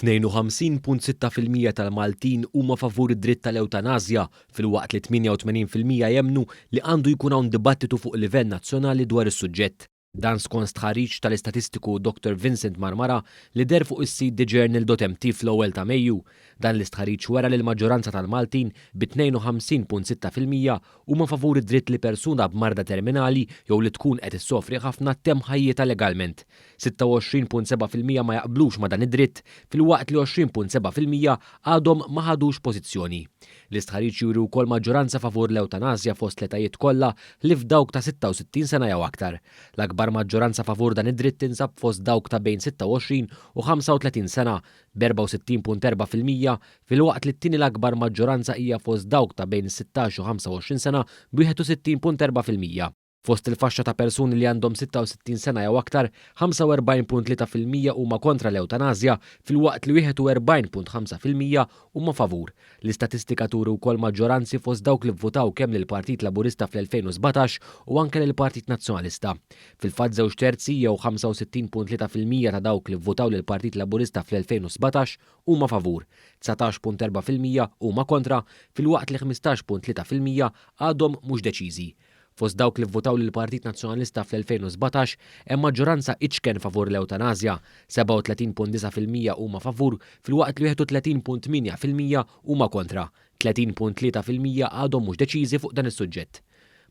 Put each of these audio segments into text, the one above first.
52.6% tal-Maltin huma favur id-dritt tal-ewtanasja filwaqt li 88% jemmnu li għandu jkun hawn dibattitu fuq livell nazzjonali dwar is-suġġett. Dan skont stħarriġ tal-istatistiku Dr Vincent Marmara li deher fuq is-sit thejournal.mt fl-ewwel ta' Mejju. Dan l-istħarriġ wera li l-maġġoranza tal-Maltin bi 52.6% huma favur id-dritt li persuna b'marda terminali jew li tkun qed issofri ħafna ttemm ħajjitha legalment. 26.7% ma jaqblux ma' dan id-dritt filwaqt li 20.7% għadhom ma ħadux pożizzjoni. L-istħarriġ juri wkoll maġġoranza favur l-ewtanasja fost l-etajiet kollha ħlief dawk ta' 66 sena jew aktar. L-akbar maġġoranza favur dan id-dritt tinsab fost dawk ta' bejn 26 u 35 sena b'64.4% filwaqt li t-tieni l-akbar maġġoranza hija fost dawk ta' bejn 16 u 25 sena b'61.4%. Fost il-faxxa ta' persuni li għandhom 66 sena jew aktar, 45.3% huma kontra l-ewtanasja filwaqt li 41.5% huma favur. L-istatistika turi wkoll maġġoranzi fost dawk li vvutaw kemm lill-Partit Laburista fl-2017 u anke lill-Partit Nazzjonalista. Fil-fatt żewġ terzi jew 65.3% ta' dawk li vvutaw lill-Partit Laburista fl-2017 huma favur, 19.4% huma kontra filwaqt li 15.3% għadhom mhux deċiżi. Fost dawk li vvutaw lill-Partit Nazzjonalista fl-2017 hemm maġġoranza iċken favur l-ewtanasja, 37.9% huma favur filwaqt li 31.8% huma kontra, 30.3% għadhom mhux deċiżi fuq dan is-suġġett.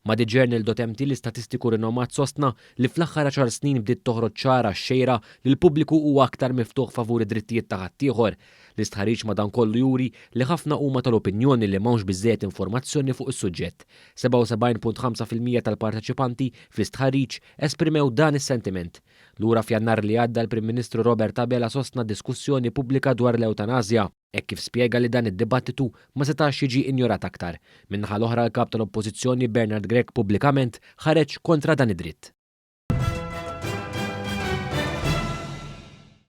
Ma' TheJournal.mt l-istatistiku rinomat sostna li fl-aħħar 10 snin bdiet toħroġ ċara x-xejra li l-pubbliku huwa aktar miftuħ favur id-drittijiet ta' ħaddieħor. L-istħarriġ madankollu juri li ħafna huma tal-opinjoni li m'hawnx biżżejjed informazzjoni fuq is-suġġett. 77.5% tal-parteċipanti fl-istħarriġ esprimew dan is-sentiment. Lura f'Jannar li għadda l-Prim Ministru Robert Abela sostna diskussjoni pubblika dwar l-ewtanasja hekk kif spjega li dan id-dibattitu ma setax jiġi injorat aktar. Min-naħa l-oħra l-kap tal-Oppożizzjoni Bernard Grech pubblikament ħareġ kontra dan id-dritt.